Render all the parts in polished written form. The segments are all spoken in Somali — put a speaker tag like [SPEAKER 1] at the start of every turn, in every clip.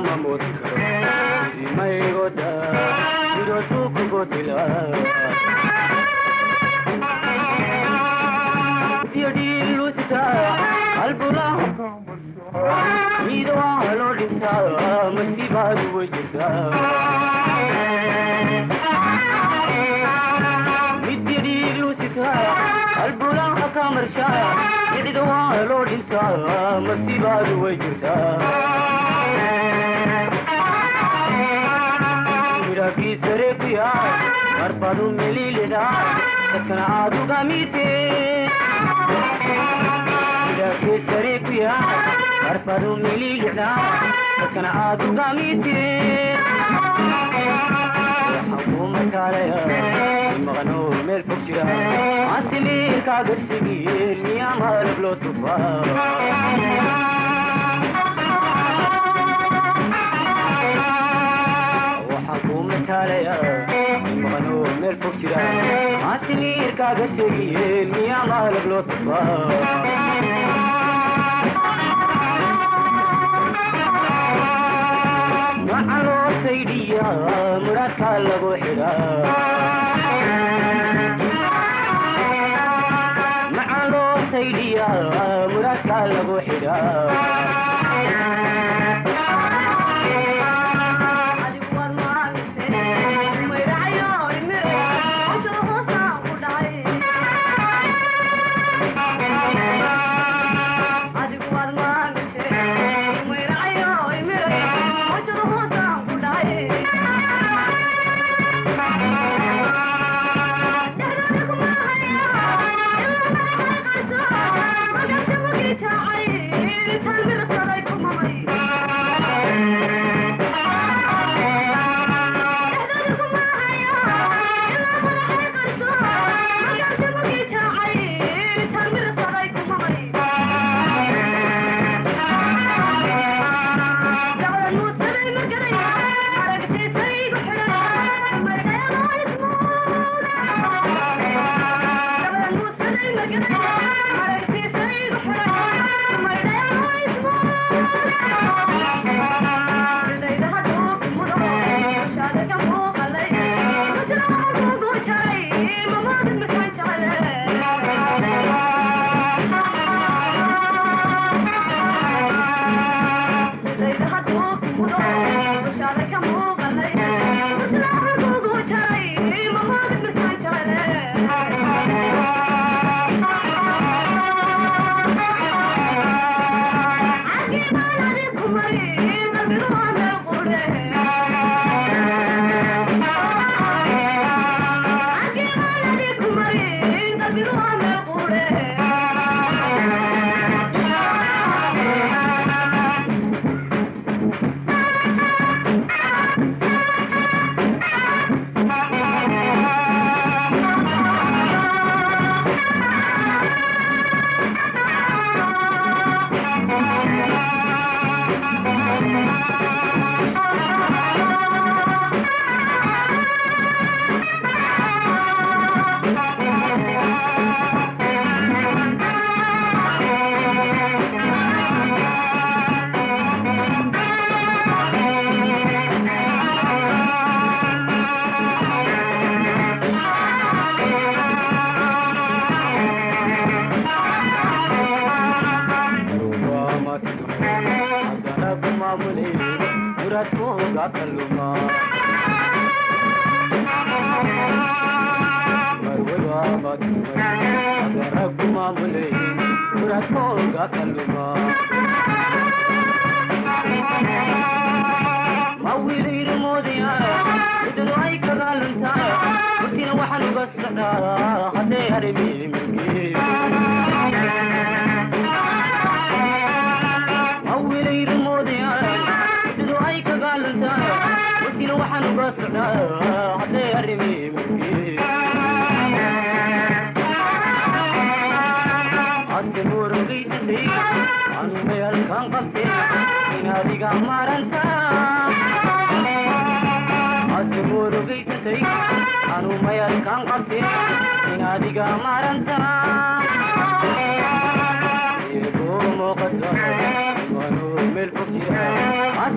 [SPEAKER 1] Ma moosi karo idimaygoda midood buu kugu dilaa ida waa loo dhintaa, masiibaadu way jirtaa. Midyadhiiglusitaa albulaha ka marshaa, icida waa loo dhintaa, masiibaadu way jirtaa. Midhagiisare ku yaa marbadu melilidhaa sakana aadugamite. Midhagiisare ku yaa marbadu melilidhaa sakana aadugamite. Waxaan ku mataalaya maqano meel fog jira, asimiirkaaga tegin miyaa maalab loo tufaa? Waxaan ku mataalaya maqano meel fog jira, asimiirkaaga tegin miyaa maalab loo tufaa? Maca loo saydhiya mudhaadkaa lagu xidhaa, maca loo saydhiya mudhaadkaa lagu xidhaa.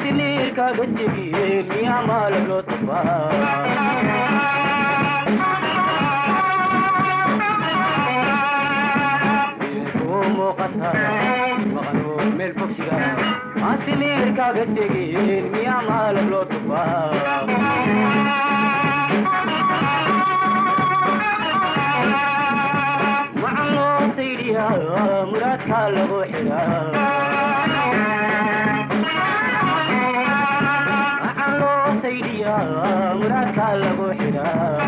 [SPEAKER 1] Maasimiirkaaga tegiye miyaa maalab loo tufaa? Kuu muuqataa maqanoo meel fog jira, maasimiirkaaga tegeen miyaa maalab loo tufaa? Macan loo saydhiyaa muraadkaa lagu xidhaa, macan loo saydhiyaa muraadkaa lagu xidhaa.